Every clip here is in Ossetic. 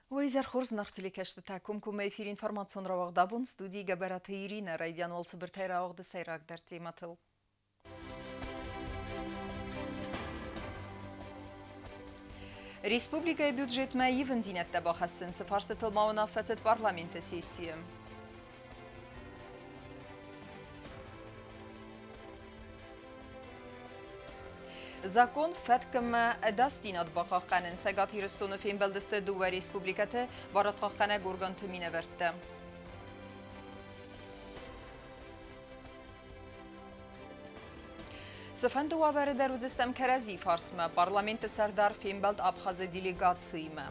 Уе изӕр хорз, нӕ телекӕсджытӕ! Комкоммӕ эфир информацион рауагъд «Абон», студийы Гӕбӕраты Иринӕ. Райдиан уал цыбыртӕй рауагъды сӕйрагдӕр темӕтыл. Республикӕйы бюджетмӕ ивындзинӕдтӕ бахӕссын цы фарстытыл ма уынаффӕ цыд парламенты сессийы. Закон фӕткмӕ ӕдасдзинад бахъахъхъӕнын Цӕгат Ирыстоны фембӕлдысты дыууӕ республикӕты барадхъахъхъӕнӕг органты минӕвӕрттӕ. Цыфӕнды уавӕры дӕр уыдзыстӕм кӕрӕдзи фарсмӕ. Парламенты сӕрдар фембӕлд Абхазы делегациимӕ.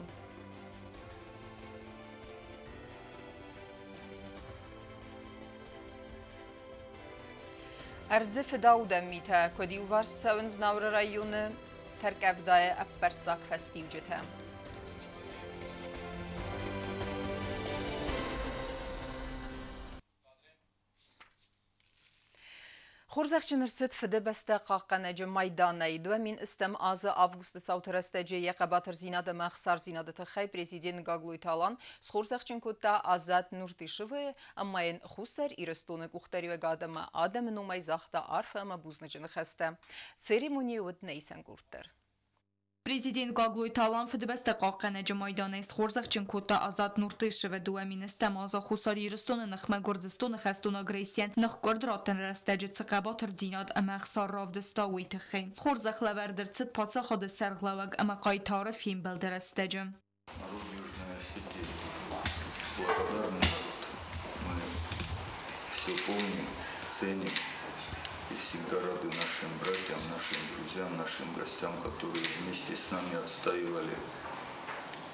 Ӕрдзы фыдаудӕн митӕ куыд иуварс цӕуынц Знауыры районы тӕрккъӕвдайы ӕппӕрццаг фӕстиуджытӕ. Хорзӕхджын ӕрцыд Фыдыбӕстӕ хъахъхъӕнӕджы майданӕй. 2000 азы августы цауты рӕстӕджы йӕ хъӕбатырдзинад ӕмӕ ӕхсардзинады тыххӕй президент Гаглойты Алан схорзӕхджын кодта Азат Нуртышевы ӕмӕ йын Хуссар Ирыстоны къухдариуӕгад ӕмӕ адӕмы номӕй загъта арфӕ ӕмӕ бузныджы ныхӕстӕ. Церемонийы уыд нӕ исӕн къорд дӕр. Президент Гаглойты Алан Фыдыбӕстӕ хъахъхъӕнӕджы майданӕй схорзӕхджын кодта Азат Нуртышевы 2000 азы Хуссар Ирыстоны ныхмӕ Гуырдзыстоны хӕстон агрессийӕн ныхкъуырд раттыны рӕстӕджы цы хъӕбатырдзинад ӕмӕ ӕхсар равдыста, уый тыххӕй. Хорзӕх лӕвӕрд ӕрцыд паддзахады сӕргълӕууӕг ӕмӕ хъайтары фембӕлды рӕстӕджы. Народ Южной Осетии благодарный народ. Мы все помним, ценим и всегда рады нашим братьям, нашим друзьям, нашим гостям, которые вместе с нами отстаивали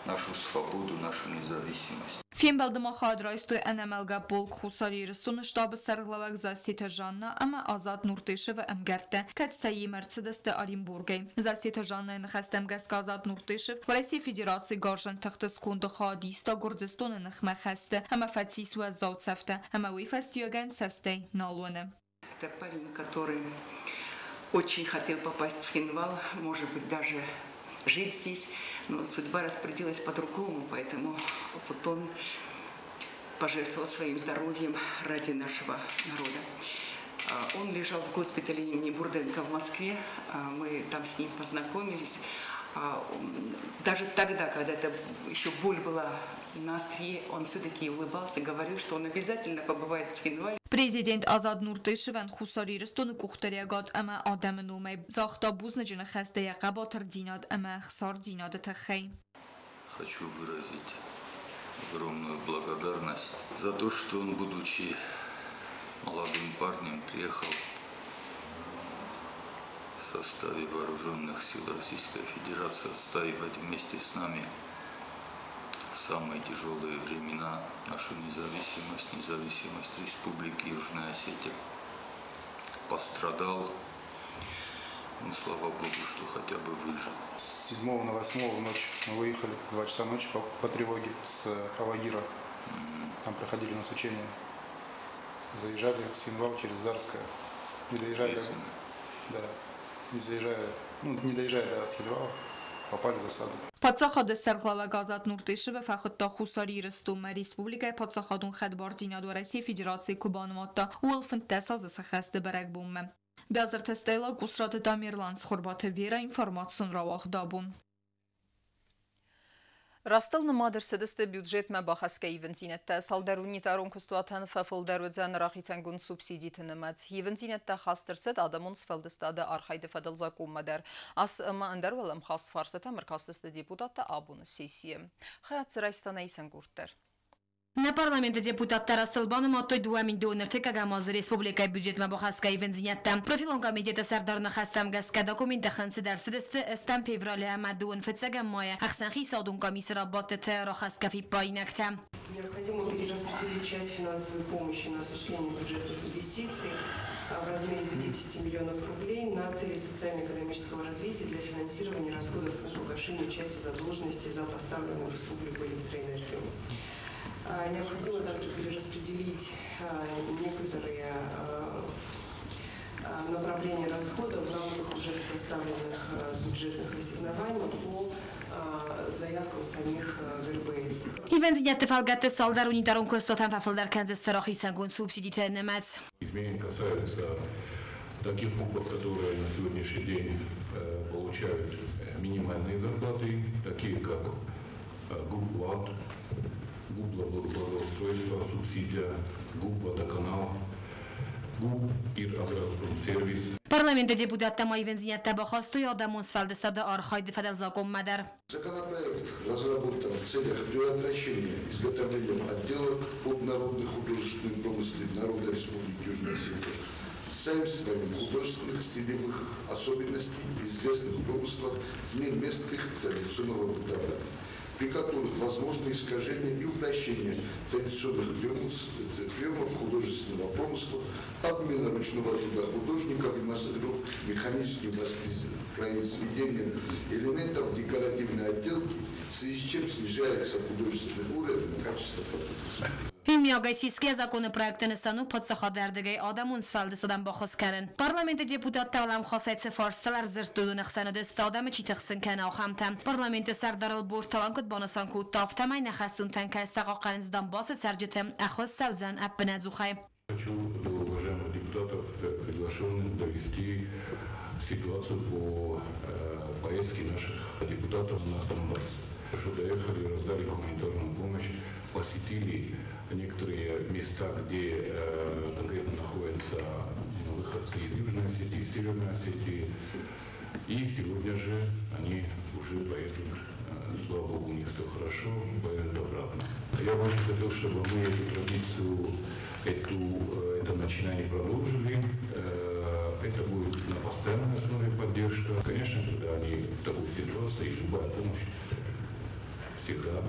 нашу свободу, нашу независимость. Фембӕлды ма хайад райстой Ӕнӕмӕлгӕ полк Хуссар Ирыстоны штабы сӕргълӕууӕг Зассеты Жанна ӕмӕ Азат Нуртышевы ӕмгӕрттӕ, кӕд сӕ йемӕ ӕрцыдысты Оренбургӕй. Зассеты Жаннайы ныхӕстӕм гӕсгӕ Азат Нуртышев Уӕрӕсейы Федерацийы гарзджын тыхты сконды хайад иста Гуырдзыстоны ныхмӕ хӕсты ӕмӕ фӕцис уӕззау цӕфтӕ ӕмӕ уый фӕстиуӕгӕн цӕстӕй нал уыны. Это парень, который очень хотел попасть в Цхинвал, может быть, даже жить здесь, но судьба распорядилась по-другому, поэтому вот он пожертвовал своим здоровьем ради нашего народа. Он лежал в госпитале имени Бурденко в Москве, мы там с ним познакомились. Даже тогда, когда это еще боль была на острие, он все-таки улыбался, говорил, что он обязательно побывает в Цхинвале. Президент Азат Нуртышевӕн Хуссар Ирыстоны къухдариуӕгад ӕмӕ адӕмы номӕй загъта бузныджы ныхӕстӕ йӕ хъӕбатырдзинад ӕмӕ ӕхсардзинады тыххӕй. Хочу выразить огромную благодарность за то, что он, будучи молодым парнем, приехал в составе вооруженных сил Российской Федерации отстаивать вместе с нами в самые тяжелые времена нашу независимость, независимость Республики Южная Осетия. Пострадал, ну, слава богу, что хотя бы выжил. С 7 на 8 в ночь мы выехали в 2 часа ночи по тревоге с Алагира. Там проходили у нас учения. Заезжали в Цхинвал через Зарское. Не доезжали до, да, не заезжая, ну, не доезжая до Цхинвала, попали в засаду. Паддзахады сӕргълӕууӕг Азат Нуртышевы фӕхуыдта Хуссар Ирыстонмӕ республикӕйы паддзахадон хӕдбардзинад Уӕрӕсейы Федерацийы куы банымадта, ууыл 15 азы сӕххӕсты бӕрӕгбонмӕ. Бязырты Стелла, Гусраты Тамерлан, Цхуырбаты Вера, информацион рауагъд «Абон». Растыл нымад ӕрцыдысты бюджетмӕ бахӕсгӕ ивындзинӕдтӕ. Цалдӕр унитарон куыстуатӕн фӕфылдӕр уыдзӕн рахицӕнгонд субсидиты нымӕц. Ивындзинӕдтӕ хаст ӕрцыд адӕмон сфӕлдыстады архайды фӕдыл закъонмӕ дӕр. Ацы ӕмӕ ӕндӕр уӕлӕмхас фарстытӕм ӕркастысты депутаттӕ абоны сессийы. Хайад дзы райста нӕ исӕн къорд дӕр. Нӕ парламенты депутаттӕ растыл банымадтой 2023 азы республикӕйы бюджетмӕ бахӕсгӕ ивындзинӕдтӕ. Профилон комитеты сӕрдар ныхӕстӕм гӕсгӕ документтӕ хынцыд ӕрцыдысты ӕстӕм февралы ӕмӕ 25 майы ӕхсӕнхицаудон комиссы рабадтыты рахӕсгӕ фиппаинӕгтӕ. Необходимо перераспределить часть финансовой помощи на осуществление бюджетных инвестиций в размере 50 миллионов рублей на цели социально-экономического развития для финансирования расходов по погашению части задолженности за поставленную в республику электроэнергию. Необходимо также перераспределить некоторые направления расходов в рамках уже предоставленных бюджетных ассигнований по заявкам самих ГРБС. Ивӕндзинӕдты фӕлгӕтты цалдӕр унитарон куыстуатӕн фӕфылдӕр кӕндзысты рахицӕнгонд субсидиты нымӕц. Изменения касаются таких ГУПов, которые на сегодняшний день получают минимальные зарплаты, такие как ГУП ЛАД, ГУП благоустройство, субсидия, ГУП водоканал, ГУП Ир-Агропромсервис. Парламенты депутаттӕ ма ивӕндзинӕдтӕ бахастой адӕмон сфӕлдыстады архайды фӕдыл закъонмӕ дӕр. Законопроект разработан в целях предотвращения изготовления отделок под народные художественные промыслы Народной Республики Южная Осетия с заимствованием художественных стилевых особенностей известных промыслов неместных традиционного бытования, при которых возможно искажение и упрощение традиционных приемов художественного промысла, подмена ручного труда художников и мастеров механическим воспроизведением элементов декоративной отделки, в связи с чем снижается художественный уровень и качество продукции. Иумиагӕй сисгӕ законопроекты нысан у паддзахады ӕрдыгӕй адӕмон сфӕлдыстадӕн баххуыс кӕнын. Парламенты депутаттӕ уӕлӕмхасӕй цы фарстыл ӕрдзырдтой, уыдоны хсӕн уыдысты адӕмы чи тыхсын кӕны, ахӕмтӕ. Парламенты сӕрдар Ӕлборты Алан куыд банысан кодта, афтӕмӕй нӕ хӕстонтӕн кӕй сӕ хъахъхъӕнынц Донбассы цӕрджыты, ӕххуыс цӕудзӕн ӕппынӕдзухӕй. Хочу до уважаемых депутатов, приглашенных, довести ситуацию по поездке наших депутатов на Донбасс. Что доехали, раздали гуманитарную помощь, посетили некоторые места, где конкретно находятся выходцы из Южной Осетии, из Северной Осетии. И сегодня же они уже поедут, слава богу, у них все хорошо, поедут обратно. Я бы очень хотел, чтобы мы эту традицию, это начинание продолжили. Это будет на постоянной основе поддержка. Конечно, когда они в такой ситуации, любая помощь всегда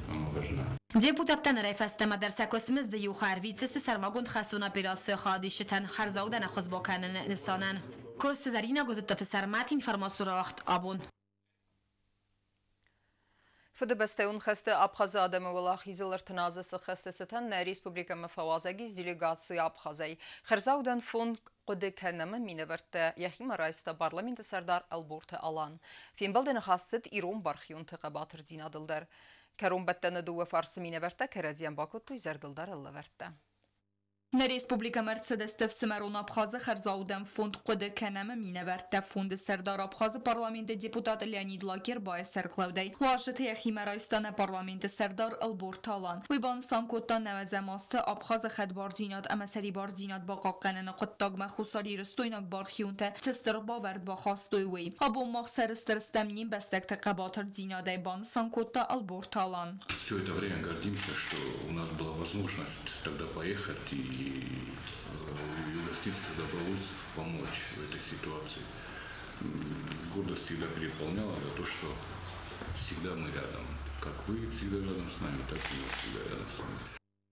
важна. Депутаттӕ нырӕй фӕстӕмӕ дӕр сӕ куысты мызды иу хай ӕрвитдзысты сӕрмагонд хӕстон операцийы хайадисджытӕн хӕрзаудӕн ӕххуыс бакӕныны нысанӕн. Коцты Зӕринӕ, Гуызыдтаты Сӕрмӕт, информацион рауагъд Абон. Фыдыбӕстӕйон хӕсты Абхазы адӕмы уӕлахизыл 30 азы сыххӕсты цытӕн нӕ республикӕмӕ фӕуазӕг ис делегаци Абхазӕй. Хӕрзаудӕн фонд «Хъуыды кӕнӕм-ы минӕвӕрттӕ йӕхимӕ райста парламенты сӕрдар Ӕлборты Алан. Фембӕлды ныхас цыд ирон бархионты хъӕбатырдзинадыл дӕр. Кӕронбӕттӕны дыууӕ фарсы минӕвӕрттӕ кӕрӕдзийӕн бакодтой зӕрдылдарӕн лӕвӕрттӕ. Нӕ республикӕмӕ ӕрцыдысты ӕфсымӕрон Абхазы хӕрзаудӕн фонд «Хъуыды кӕнӕм-ы» минӕвӕрттӕ фонды сӕрдар Абхазы парламенты депутат Леонид Лакербайы сӕргълӕудӕй. Уазджыты йӕхимӕ райста нӕ парламенты сӕрдар Ӕлборты Алан. Уый банысан кодта, 90-ӕм азты Абхазы хӕдбардзинад ӕмӕ сӕрибардзинад бахъахъхъӕныны хъуыддагмӕ хуссарирыстойнаг бархионтӕ цы стыр бавӕрд бахастой, уый. Абон мах сӕрыстыр стӕм не мбӕстӕгты хъӕбатырдзинадӕй, банысан кодта Ӕлборты Алан. Все это время гордимся, что у нас была возможность тогда поехать и юго-осетинских добровольцев помочь в этой ситуации. Гордость всегда переполняла за то, что всегда мы рядом. Как вы всегда рядом с нами, так и мы всегда рядом с вами.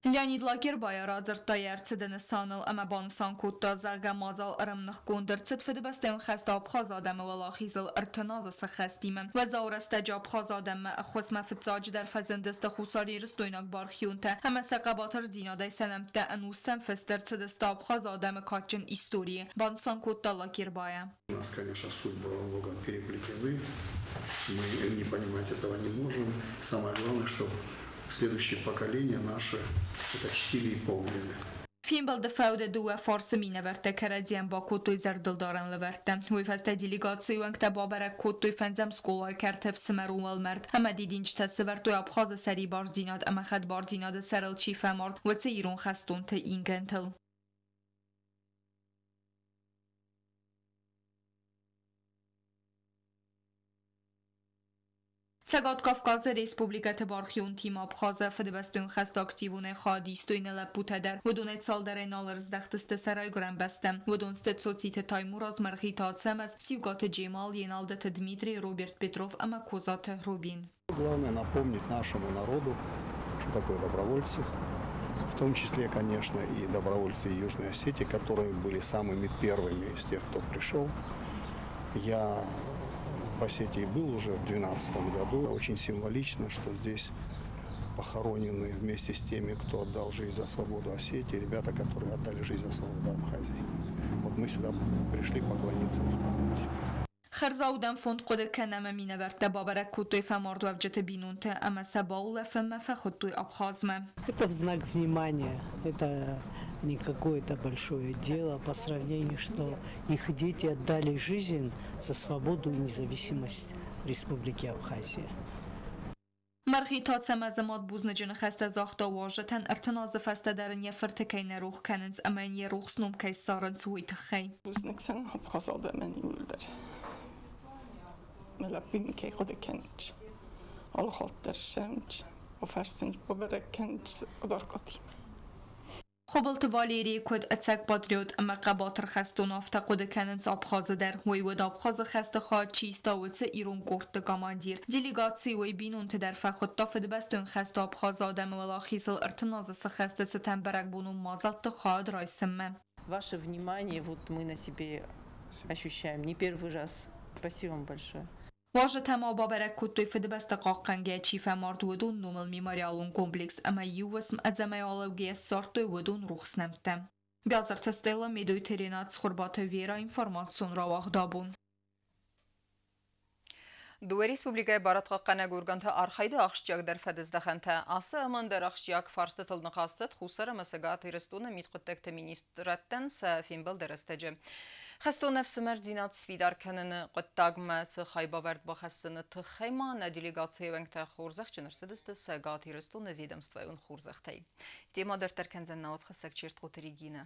Леонид Лакербайа радзырдта йӕ ӕрцыды нысаныл ӕмӕ банысан кодта, зӕгъгӕ, мадзал ӕрӕмныхгонд ӕрцыд Фыдыбӕстӕйон хӕсты Абхазы адӕмы уӕлахизыл 30 азы сӕххӕстимӕ. Уӕззау рӕстӕджы Абхазы адӕммӕ ӕххуысмӕ фыццаджыдӕр фӕзындысты хуссарирыстойнаг бархионтӕ ӕмӕ сӕ хъӕбатырдзинадӕй сӕ нӕмттӕ ӕнустӕм фыст ӕрцыдысты Абхазы адӕмы кадджын историйы, банысан кодта Лакербайа. У нас, конечно, судьбы во многом переплетены. Мы не понимать этого не можем. Самое главное, чтобы следующие поколения наши это чтили и помнили. Фембӕлды фӕуды дыууӕ фарсы минӕвӕрттӕ кӕрӕдзийӕн бакодтой зӕрдылдарӕн лӕвӕрттӕ. Уый фӕстӕ делегацийы уӕнгтӕ бабӕрӕг кодтой фӕндзӕм скъолайы кӕрты ӕфсымӕрон уӕлмӕрд ӕмӕ дидинджытӕ сӕвӕрдтой Абхазы сӕрибардзинад ӕмӕ хӕдбардзинады сӕрыл чи фӕмард, уыцы ирон хӕстонты ингӕнтыл. Цӕгат Кавказы республикӕты бархионтимӕ Абхазы Фыдыбӕстӕйон хӕсты активонӕй хайад истой нӕ лӕппутӕ дӕр. Уыдонӕй цалдӕрӕй нал ӕрыздӕхтысты сӕ райгуырӕн бӕстӕм. Уыдон сты Цоциты Таймураз, Мӕргъиты Ацӕмӕз, Сиукъаты Джемал, Еналдыты Дмитрий, Роберт Петров ӕмӕ Козаты Рубин. Главное напомнить нашему народу, что такое добровольцы, в том числе, конечно, и добровольцы Южной Осетии, которые были самыми первыми из тех, кто пришел. Я в Осетии был уже в 2012 году. Очень символично, что здесь похоронены вместе с теми, кто отдал жизнь за свободу Осетии, ребята, которые отдали жизнь за свободу Абхазии. Вот мы сюда пришли поклониться их памяти. Хӕрзаудӕн фонд «Хъуыды кӕн» ӕмӕ минӕвӕрттӕ бабӕрӕг кодтой фӕмардуӕвджыты бинонты ӕмӕ сӕ баулӕфынмӕ фӕхуыдтой Абхазмӕ. Это в знак внимания, это не какое-то большое дело по сравнению, что их дети отдали жизнь за свободу и независимость Республики Абхазия. Мӕргъиты Ацӕмӕзы мад бузныджы ныхӕстӕ загъта уазджытӕн, 30 азы фӕстӕ дӕр ын йӕ фырты кӕй нӕ рох кӕнынц ӕмӕ йын йӕ рухс ном кӕй ссарынц, уый тыххӕй. Бузныг сын Абхазы адӕмӕн иууылдӕр. Мӕ лӕппуйы кӕй хъуыды кӕнынц, алы хатт дӕр ссӕуынц, бафӕрсынц, бабӕрӕг кӕнынц Одаркъатимӕ. Хуыбылты Валерийы куыд ӕцӕг патриот ӕмӕ хъӕбатыр хӕстон, афтӕ хъуыды кӕнынц Абхазы дӕр. Уый уыд Абхазы хӕсты хайад чи иста, уыцы ирон къордты командир. Делегаци уый бинонты дӕр фӕхуыдта Фыдыбӕстон хӕсты Абхазы адӕмы уӕлахизыл 30 азы сыххӕсты цытӕн бӕрӕгбонон мадзӕлтты хайад райсынмӕ. Ваше внимание вот мы на себе ощущаем не первый раз. Спасибо вам большое. Уазджытӕ ма бабӕрӕг кодтой Фыдыбӕстӕ хъахъхъӕнгӕ чи фӕмард, уыдон номыл мемориалон комплекс ӕмӕ иу уысм ӕдзӕмӕй алӕугӕйӕ ссардтой уыдон рухс нӕмттӕ. Биазырты Стелла, Медойты Ренат, Цхуырбаты Вера, информацион рауагъд «Абон». Дыууӕ республикӕйы барадхъахъхъӕнӕг органты архайды ахсджиагдӕр фӕдыздӕхӕнтӕ. Ацы ӕмӕ ӕндӕр ахсджиаг фарстытыл ныхас цыд Хуссар ӕмӕ Цӕгат Ирыстоны мидхъуыддӕгты министрадтӕн сӕ фембӕлды рӕстӕджы. Хӕстон ӕфсымӕрдзинад сфидар кӕныны хъуыддагмӕ цы хайбавӕрд бахӕссыны тыххӕй ма нӕ делегацийы уӕнгтӕ хорзӕхджын ӕрцыдысты Цӕгат Ирыстоны ведомствӕйон хорзӕхтӕй. Темӕ дарддӕр кӕндзӕн нӕ уацхӕссӕг Чертхъоты Регинӕ.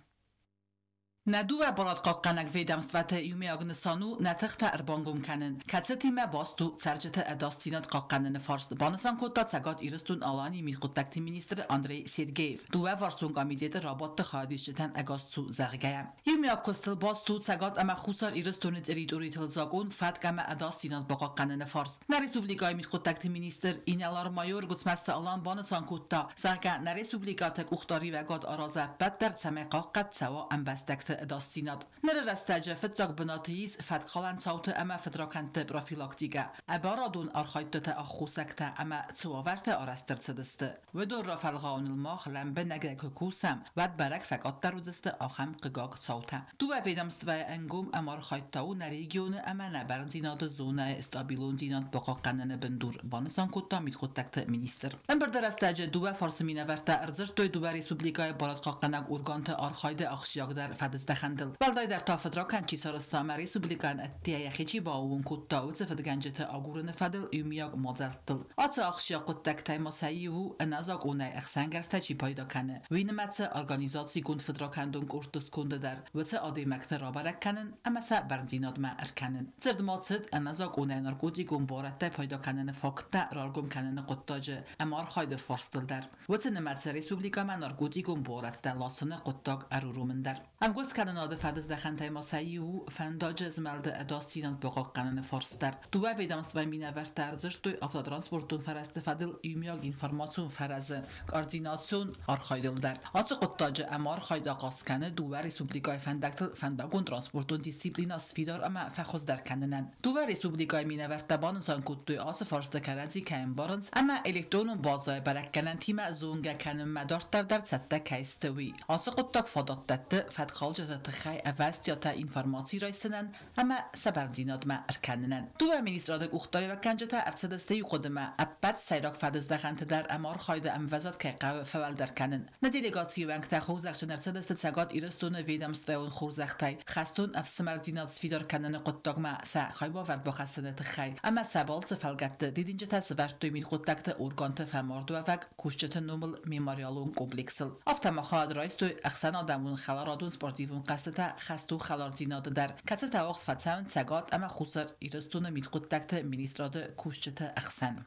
Нӕ дыууӕ барадхъахъхъӕнӕг ведомствӕты иумиаг нысан у нӕ тыхтӕ ӕрбангом кӕнын, кӕцытимӕ баст у цӕрджыты ӕдасдзинад хъахъхъӕныны фарст, банысан кодта Цӕгат Ирыстон-Аланийы мидхъуыддӕгты министр Андрей Сергеев, дыууӕварсон комитеты рабадты хайадисджытӕн ӕгасцу зӕгъгӕйӕ. Иумиаг куыстыл баст у Цӕгат ӕмӕ Хуссар Ирыстоны территоритыл закъон, фӕтк ӕмӕ ӕдасдзинад бахъахъхъӕныны фарст. Нӕ республикӕйы мидхъуыддӕгты министр инӕлар-майор Гуыцмӕзты Алан банысан кодта, зӕгъгӕ, нӕ республикӕты къухдариуӕгад аразы ӕппӕт дӕр, цӕмӕй хъахъхъӕд цӕуа ӕмбӕстӕгты ӕдасдзинад. Ныры рӕстӕджы фыццаг бынаты ис фӕткхалӕн цауты ӕмӕ фыдракӕндты профилактикӕ, ӕбарадон архайдтыты аххосӕгтӕ ӕмӕ цы уавӕртӕ арӕзт ӕрцыдысты, уыдон рафӕлгъауыныл мах лӕмбынӕгӕй куы кусӕм, уӕд бӕрӕг фӕкъаддӕр уыдзысты ахӕм хъыгаг цаутӕ. Дыууӕ ведомствӕйы ӕнгом ӕмархайд та у нӕ регионы ӕмӕ нӕ бӕрндзинады зонӕйы стабилондзинад бахъахъхъӕныны бындур, банысан кодта мидхъуыддӕгты министр. Ӕмбырды рӕстӕджы дыууӕ фарсы минӕвӕрттӕ ӕрдзырдтой дыууӕ республикӕйы барадхъахъхъӕнӕг органты архайды ахсджиагдӕр фӕдыздӕхӕнтыл. Уӕлдайдӕр та фыдракӕнд чи сарӕзта ӕмӕ республикӕйӕн ӕддейӕ йӕхи чи бааууон кодта, уыцы фыдгӕнджыты агурыны фӕдыл иумиаг мадзӕлттыл. Ацы ахсджиаг хъуыддӕгтӕй ма сӕ иу у, ӕнӕзакъонӕй ӕхсӕнгӕрзтӕ чи пайда кӕны, уый нымӕцы организацигонд фыдракӕндон къордты сконды дӕр, уыцы адӕймӕгты рабӕрӕг кӕнын ӕмӕ сӕ бӕрндзинадмӕ ӕркӕнын. Дзырд ма цыд ӕнӕзакъонӕй наркотикон буарадтӕй пайда кӕныны факттӕ раргом кӕныны хъуыддаджы ӕмархайды фарстыл дӕр. Уыцы нымӕцы республикӕмӕ наркотикон буарадтӕ ласыны хъуыддаг ӕруромын дӕр. Ӕмгуысткӕнынады фӕдыздӕхӕнтӕй ма сӕ иу у фӕндаджы змӕлды ӕдасдзинад бахъахъхъӕныны фарст дӕр. Дыууӕ ведомствӕйы минӕвӕрттӕ ӕрдзырдтой автотранспортон фӕрӕзты фӕдыл иумиаг информацион фӕрӕзы координацион архайдыл дӕр. Ацы хъуыддаджы ӕмархайд ахъаз кӕны дыууӕ республикӕйы фӕндӕгтыл фӕндагон-транспортон дисциплинӕ сфидар ӕмӕ фӕхуыздӕр кӕнынӕн. Дыууӕ республикӕйы минӕвӕрттӕ банысан кодтой, ацы фарсты кӕрӕдзи кӕй ӕмбарынц ӕмӕ электронон базӕйы бӕрӕггӕнӕнтимӕ зонгӕ кӕнынмӕ дарддӕр дӕр цӕттӕ кӕй сты, уый. Ацы хъуыддаг фадат дӕтты фӕткхалджыты тыххӕй ӕвӕстиатӕй информаци райсынӕн ӕмӕ сӕ бӕрндзинадмӕ ӕркӕнынӕн. Дыууӕ министрады къухдариуӕггӕнджытӕ ӕрцыдысты иу хъуыдымӕ, ӕппӕт сӕйраг фӕдыздӕхӕнты дӕр ӕмархайды ӕмвӕзад кӕй хъӕуы фӕуӕлдӕр кӕнын. Нӕ делегацийы уӕнгтӕ хорзӕхджын ӕрцыдысты Цӕгат Ирыстоны ведомствӕйон хорзӕхтӕй хӕстон ӕфсымӕрдзинад сфидар кӕныны хъуыддагмӕ сӕ хайбавӕрд бахӕссыны тыххӕй ӕмӕ сӕ балцы фӕлгӕтты дидинджытӕ сӕвӕрдтой мидхъуыддӕгты органты фӕмардуӕвӕг кусджыты номыл мемориалон комплексыл. Афтӕ ма хайад райстой ӕхсӕнадӕмон хӕларадон спортивон хъӕзтытӕ хӕстон хӕлардзинады дӕр, кӕцытӕ уагъд фӕцӕуынц Цӕгат ӕмӕ Хуссар Ирыстоны мидхъуыддӕгты министрады кусджыты ӕхсӕн.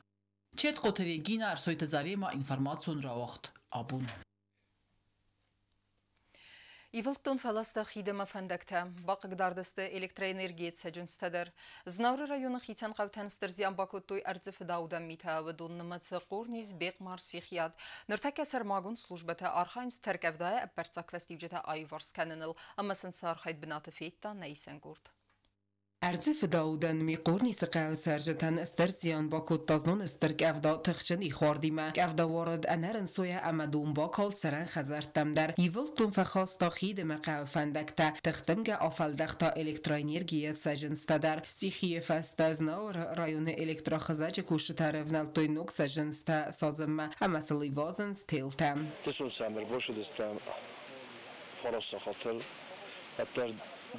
Чертхъоты Регина, Ӕрсойты Зарема, информацион рауагъд «Абон». Ивылдтон фӕласта хид ӕмӕ фӕндӕгтӕ, бахъыгдард сты электроэнергийы цӕджындзтӕ дӕр. Знауыры районы хицӕн хъӕутӕн стыр зиан бакодтой ӕрдзы фыдаудӕн митӕ, уыдон нымӕцы Хъорнис, Бехъмар, Сихиад. Ныртӕккӕ сӕрмагонд службӕтӕ архайынц тӕрккъӕвдайы ӕппӕрццаг фӕстиуджытӕ аиуварс кӕныныл ӕмӕ сын сӕ архайд бынаты федта нӕ исӕн къорд. Ӕрдзы фыдаудӕн ми Хъорнисы хъӕуы цӕрджытӕн стыр зиан бакодта знон стыр къӕвда тыхджын ихуардимӕ. Къӕвда уарыд ӕнӕрынцойӕ ӕмӕ дон бакалд цӕрӕн хӕдзӕрттӕм дӕр. Ивылд дон фӕхаста хид ӕмӕ хъӕуы фӕндӕгтӕ. Тыхдымгӕ афӕлдӕхта электроэнергийы цӕджындзтӕ дӕр. Стихийы фӕстӕ Знауыры районы электрохызӕджы кусджытӕ ӕрӕвнӕлдтой ног цӕджындзтӕ садзынмӕ ӕмӕ сыл ивазынц телтӕ. Дысон сӕм ӕрбацыдыстӕм 9 сахатыл, уӕддӕр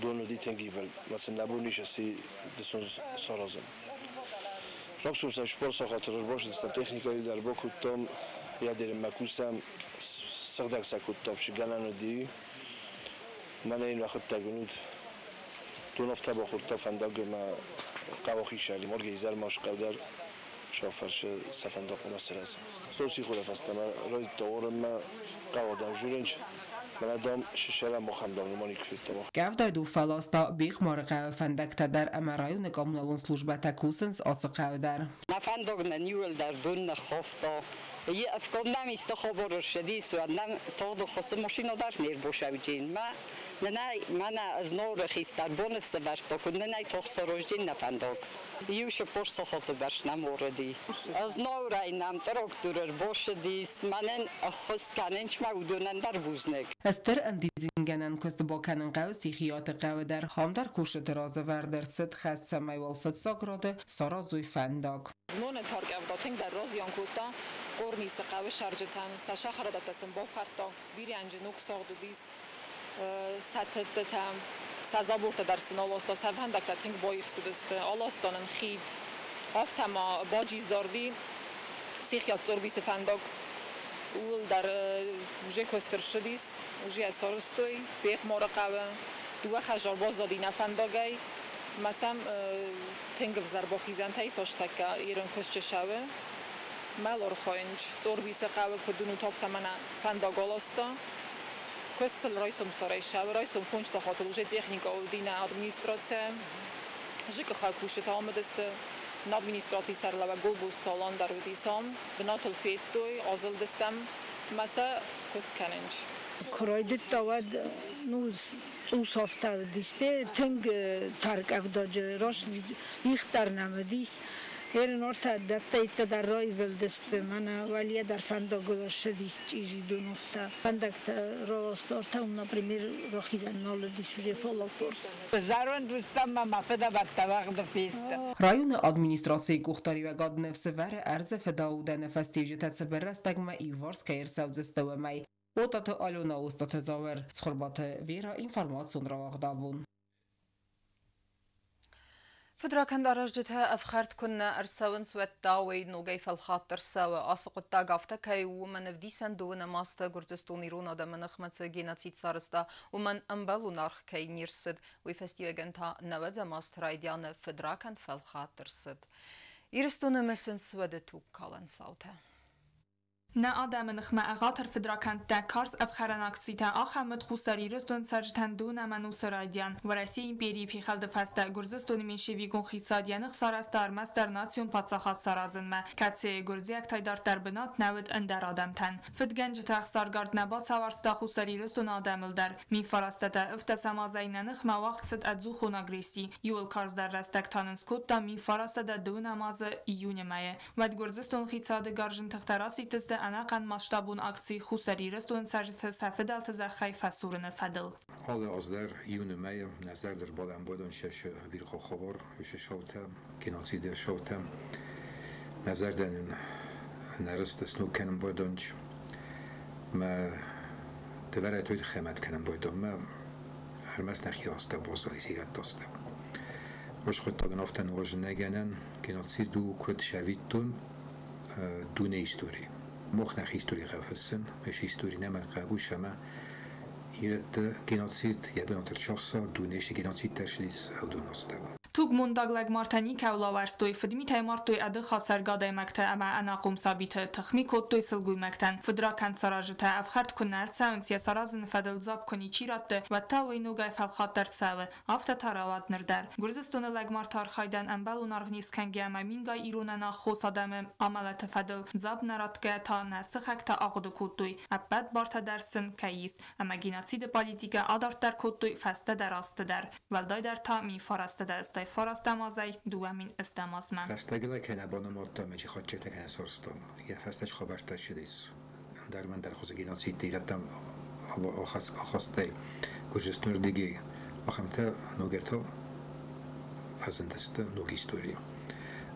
дон уыди тынг ивылд, ӕмӕ сын нӕ бон ис ӕсси дысон саразын. Рагсом сӕм 4 сахатыл ӕрбацыдыстӕм, техникӕйы дӕр бакодтам, ядермӕ кусӕм, сыгъдӕг сӕ кодтам, цы гӕнӕн уыди. Мӕнӕ йын уӕхуыдтӕг уынут, дон афтӕ бахордта фӕндаг ӕмӕ хъӕуы хисӕли, моргӕ изӕрмӕ схъӕу дӕр сӕ фӕрсы сӕ фӕндаг хъуамӕ сырӕза. Стон сихоры фӕстӕмӕ райдыдта уарынмӕ, хъӕуы адӕм журынч, мӕнӕ дам сысӕрӕм махӕн дам нырма никуы федтам. Къӕвдай дон фӕласта Бехъмары хъӕуы фӕндӕгтӕ дӕр ӕмӕ районы коммуналон службӕтӕ кусынц ацы хъӕуы дӕр. Нӕ фӕндаг нӕ иуылдӕр дон ныххафта. Ӕфгон нӕм исты хабар ӕрцыдис, уӕд нӕм тагъд ӕххуысы машинӕ дӕр не рбацӕуджын. Мӕнӕ Знауыры хистӕр боны сӕвӕрдта, куыд нын ӕй тагъд сараздзӕн нӕ фӕндаг. Иу 40 сахаты бӕрц нӕм уарыди. Знауырӕй нӕм трактор ӕрбацыдис, мӕнӕн ӕххуыс кӕнынц мӕ уыдонӕн дӕр бузныг. Стыр ӕндидзынгӕнӕн куыст бакӕнын хъӕуы Сихиаты хъӕуы дӕр. Ам дӕр кусджыты разӕвӕрд ӕрцыд хӕс, цӕмӕй уал фыццаг рады саразой фӕндаг. Зноны тӕркъӕвда тынгдӕр разиан кодта Хъорнисы хъӕуы цӕрджытӕн. Сӕ сахарадӕттӕ сын бафхӕрдта, бирӕнджы ног сагъд уыдис, сӕ тыдтытӕ, сӕ забортӕ дӕр сын аласта, сӕ фӕндӕгтӕ тынг баихсыдысты, аласта нын хид. Афтӕ ма баджиз-дарди Сихиат Цъорбисы фӕндаг, ууыл дӕр уже куыст ӕрцыдис, уже йӕ сарӕзтой Бехъмары хъӕуы. Дыууӕ хӕдзар баззади нӕ фӕндагӕй, ӕмӕ сӕм тынг ӕвзӕр бахизӕнтӕ ис астӕккӕ ирон куысты цӕуы. Мӕлархайынч Цъорбисы хъӕуы куыд уынут, афтӕ мӕнӕ фӕндаг аласта. Куыст сыл райсом сарӕй цӕуы, райсом 5 сахатыл уже техникӕ уыди нӕ администрацийӕ. Зыкъыхӕг кусджытӕ амыдысты. Нӕ администрацийы сӕргълӕууӕг Гулбузты Алан дӕр уыдис ам. Бынатыл федтой, азылдыстӕм ӕмӕ сӕ куыст кӕнынч. Куы райдыдта, уӕд ну цъус афтӕ уыдис, тынг тӕркъӕвдаджы раст их дӕр нӕм уыдис. Ерын ортӕ дӕттӕйттӕ дӕр раивылдысты, мӕнӕ уӕлийӕ дӕр фӕндагыл ссыдис чъизи дон афтӕ. Фӕндӕгтӕ раласта ортӕ, уым, например, рахизӕн нал уыдис уже фаллаг фарс. Зӕронд уыдтӕн ӕмӕ мӕ фыдӕбӕттӕ уӕгъды фесты. Районы администрацийы къухдариуӕгад ныфс ӕвӕры ӕрдзы фыдаудӕны фӕстиуджытӕ цыбыр рӕстӕгмӕ иуварс кӕй ӕрцӕудзысты, уымӕй. Отаты Алена, Остаты Зауыр, Цхуырбаты Вера, информацион рауагъд абон. Фыдракӕнд аразджытӕ ӕфхӕрд куыннӕ ӕрцӕуынц, уӕд та уый ногӕй фӕлхатт ӕрцӕуы. Ацы хъуыддаг афтӕ кӕй у, уымӕн ӕвдисӕн дыууынӕм азты Гуырдзыстон ирон адӕмы ныхмӕ цы геноцид сарӕзта, уымӕн ӕмбӕлон аргъ кӕй не рцыд. Уый фӕстиуӕгӕн та нӕуӕдзӕм азты райдианы фыдракӕнд фӕлхатт ӕрцыд. Ирыстоны мысынц уӕды тугкалӕн цаутӕ. Нӕ адӕмы ныхмӕ ӕгъатыр фыдракӕндтӕ, карз ӕфхӕрӕн акцитӕ, ахӕм уыд Хуссар Ирыстоны цӕрджытӕн дыууынӕм ӕнусы райдиан. Уӕрӕсейы империйы фехӕлды фӕстӕ Гуырдзыстоны меньшевикон хицауад йӕ ных сарӕзта ӕрмӕстдӕр национ паддзахад саразынмӕ, кӕцыйы гуырдзиӕгтӕй дарддӕр бынат нӕ уыд ӕндӕр адӕмтӕн. Фыдгӕнджыты ӕхсаргард нӕ бацауӕрста Хуссар Ирыстоны адӕмыл дӕр. 1917 азӕй нӕ ныхмӕ уагъд цыд ӕдзухон агресси. Иууыл карздӕр рӕстӕг та нын скодта 1920 азы июны мӕйы. Уӕд Гуырдзыстоны хицауады гарзджын тыхтӕ расидтысты ӕнӕхъӕн масштабон акци Хуссар Ирыстоны цӕрджыты сӕ фыдӕлты зӕххӕй фӕсурыны фӕдыл. Алы аз дӕр июны мӕйы нӕ зӕрдыл балӕмбӕлон сӕ ӕвирхъау хабар, сӕ цаутӕ, геноциды цаутӕ. Нӕ зӕрдӕ нын нӕ рыст сног кӕнын байдонч. Мӕ дывӕрӕй той тыххӕй кӕнын байдон. Мӕ ӕрмӕст нӕхи астӕу баззадис ирӕтты астӕу. Ос хъуыддагӕн афтӕ ныуазын нӕ гӕнӕн, геноцид у куыд сӕвиттон дуне истори. Мах нӕхи истори хъӕуы фыссын, ис истори нӕ хъӕуы ӕмӕ ирӕтты геноцид йӕ бынат ӕрцахса, дунейы геноцид дӕр ссыдис уыдон астӕу. Тугмондаг лӕгмартӕ никӕуыл ауӕрстой, фыдмитӕй мардтой ӕдых ацӕргӕ адӕймӕгтӕ ӕмӕ ӕнахъом сабиты, тыхми кодтой сылгоймӕгтӕн. Фыдракӕнд саразджытӕ ӕфхӕрд куы нӕ ӕрцӕуынц, йӕ саразыны фӕдыл дзуапп куы ничи ратты, уӕд та уый ногӕй фӕлхатт ӕрцӕуы. Афтӕ та рауад ныр дӕр. Гуырдзыстоны лӕгмарты архайдӕн ӕмбӕлон аргъ не скӕнгӕ ӕмӕ мингай ирон ӕнаххос адӕмы амӕлӕты фӕдыл дзуапп нӕ ратгӕйӕ та нӕ сыхӕгтӕ ахъуыды кодтой, ӕппӕт бартӕ дӕр сын кӕй ис, ӕмӕ геноциды политикӕ адарддӕр кодтой фӕстӕдӕр азты дӕр. Уӕлдайдӕр та 1985 89 азӕй 2008 азмӕ. Рӕстӕгыл кӕнӕ банымадтам, ӕмӕ чи хатджытӕ кӕнӕ сарӕзтам, йӕ фӕстӕ хабӕрттӕ ссыдис. Ӕндӕр мӕндӕр хуызы геноцидты ирӕттӕм ахастӕй Гуырдзыстоны рдыгӕй ахӕмтӕ ногӕй фӕзындысты ног историйы.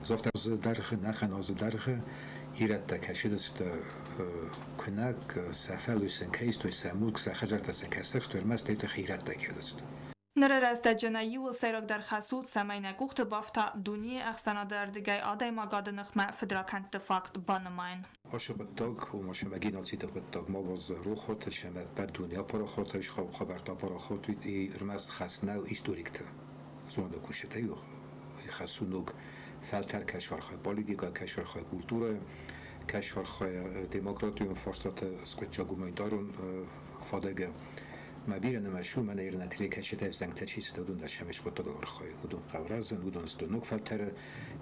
Афтӕ азы дӕргъы, ӕнӕхъӕн азы дӕргъы ирӕттӕ кӕсыдысты куынӕг, сӕ фӕллой сын кӕй истой, сӕ мулк, сӕ хӕдзӕрттӕ сын кӕй сыгътой, ӕрмӕст уый тыххӕй ирӕттӕ кӕй уыдысты. Ныры рӕстӕджы нӕ иууыл сӕйрагдӕр хӕс у, цӕмӕй нӕ къухты бафта дунейы ӕхсӕнады ӕрдыгӕй адӕймагады ныхмӕ фыдракӕндты факт банымайын. Ацы хъуыддаг, ома сӕмӕ геноциды хъуыддаг ма уадз рохуаты, сӕмӕ ӕппӕт дуне апарахат, хабӕрттӕ апарахат, уый ӕрмӕст хӕс нӕу историкты, зонады кусджытӕй хӕс у ног фӕлтӕр кӕй сархайы политикӕ, кӕй сархайы культурӕйы, кӕй сархайы демократион фарстаты скъуыддзаг гуманитарон фадыгы. Мӕ бирӕ нымӕц у, мӕнӕ ирон телекӕсджытӕ ӕвзӕнгтӕ чи сты, уыдон дӕр сӕм хъуыддаг архайы. Уыдон хъӕуы рӕзын, уыдон сты ног фӕлтӕры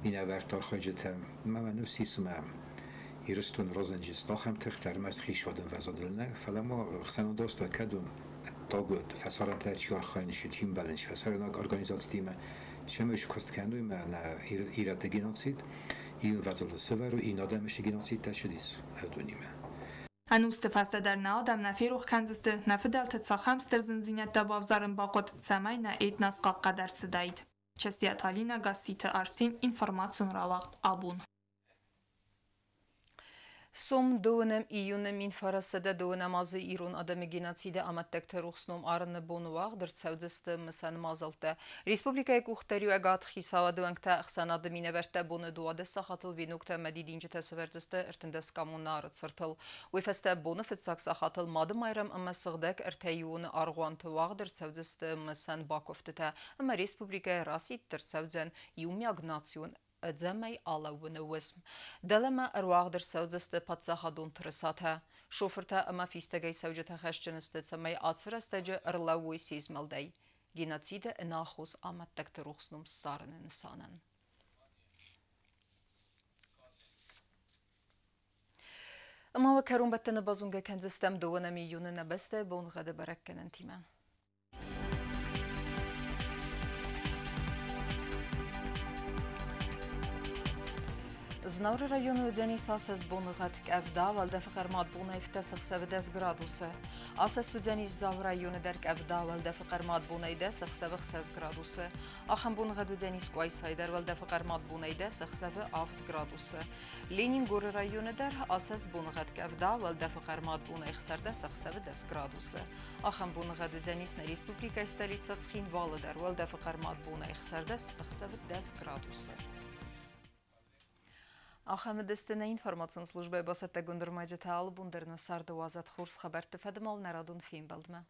минӕвӕртты архайджытӕ. Мӕ мӕ ныфс ис, ӕмӕ Ирыстоны разӕнджы сты ахӕм тыхтӕ, ӕрмӕст хицауадӕн фӕзадыл нӕ, фӕлӕ ма ӕхсӕнадон кӕд уым ӕддагуыд фӕсарӕнтӕ чи архайынц, чи мбӕлынц фӕсарӕйнаг организацитимӕ, семӕ куыст кӕной ӕмӕ нӕ ирӕтты геноцид, ирон фӕзылды сӕвӕрой, иннӕ адӕмы геноцидтӕ ссыдис уыдонимӕ. Ӕнусты фӕстӕ дӕр нӕ адӕм нӕ ферох кӕндзысты, нӕ фыдӕлты цахӕм стыр зындзинӕдтӕ бавзарын бахъуыд, цӕмӕй нӕ этнос хъахъхъӕд ӕрцыдаид. Часиаты Алинӕ, Гасситы Арсен, информацион рауагъд «Абон». Сом 2 июны 1902 азы ирон адӕмы геноциды амӕттӕгты рухс ном арыны бон уагъд ӕрцӕудзысты мысӕн мадзӕлттӕ. Республикӕйы къухдариуӕгад, хицауады уӕнгтӕ, ӕхсӕнады минӕвӕрттӕ боны 12 сахатыл веноктӕ ӕмӕ дидинджытӕ сӕвӕрдзысты 13 коммунары цыртыл. Уый фӕстӕ боны фыццаг сахатыл Мады Майрӕм ӕмӕ сыгъдӕг ӕртӕиуоны аргъуанты уагъд ӕрцӕудзысты мысӕн бакуывтытӕ ӕмӕ республикӕйы расидт ӕрцӕудзӕн иумиаг национ ӕдзӕмӕй алӕууыны уысм. Дӕлӕмӕ ӕруагъд ӕрцӕудзысты паддзахадон тырысатӕ. Шофыртӕ ӕмӕ фистӕгӕй цӕуджытӕ хӕсджын сты, цӕмӕй ацы рӕстӕджы ӕрлӕууой се змӕлдӕй. Геноциды ӕнаххос амӕттӕгты рухс ном ссарыны нысанӕн. Ӕмӕ уӕ кӕронбӕттӕны базонгӕ кӕндзыстӕм 2 июны нӕ бӕстӕйы боныгъӕды бӕрӕггӕнӕнтимӕ. Знауыры районы уыдзӕнис асӕст боныгъӕд къӕвда, уӕлдӕфы хъӕрмад бонӕй ӕхсӕвы 10 градусы. Асӕст уыдзӕнис Дзауы районы дӕр къӕвда, уӕлдӕфы хъӕрмад бонӕй 10 ӕхсӕвы 6 градусы. Ахӕм боныгъӕд уыдзӕнис Къуайсайы дӕр, уӕлдӕфы хъӕрмад бонӕй 10 ӕхсӕвы 7 градусы. Ленингоры районы дӕр асӕст боныгъӕд къӕвда, уӕлдӕфы хъӕрмад бонӕй 16 ӕхсӕвы 10 градусы. Ахӕм боныгъӕд уыдзӕнис нӕ республикӕйы столицӕ Цхинвалы дӕр, уӕлдӕфы хъӕрмад бонӕй 16 ӕхсӕвы 10 градусы. Ахӕм уыдысты нӕ информацион службӕйы бацӕттӕгонд ӕрмӕджытӕ алы бон дӕр нӕ царды уадзӕд хорз хабӕртты фӕдыл нӕ радон фембӕлдмӕ.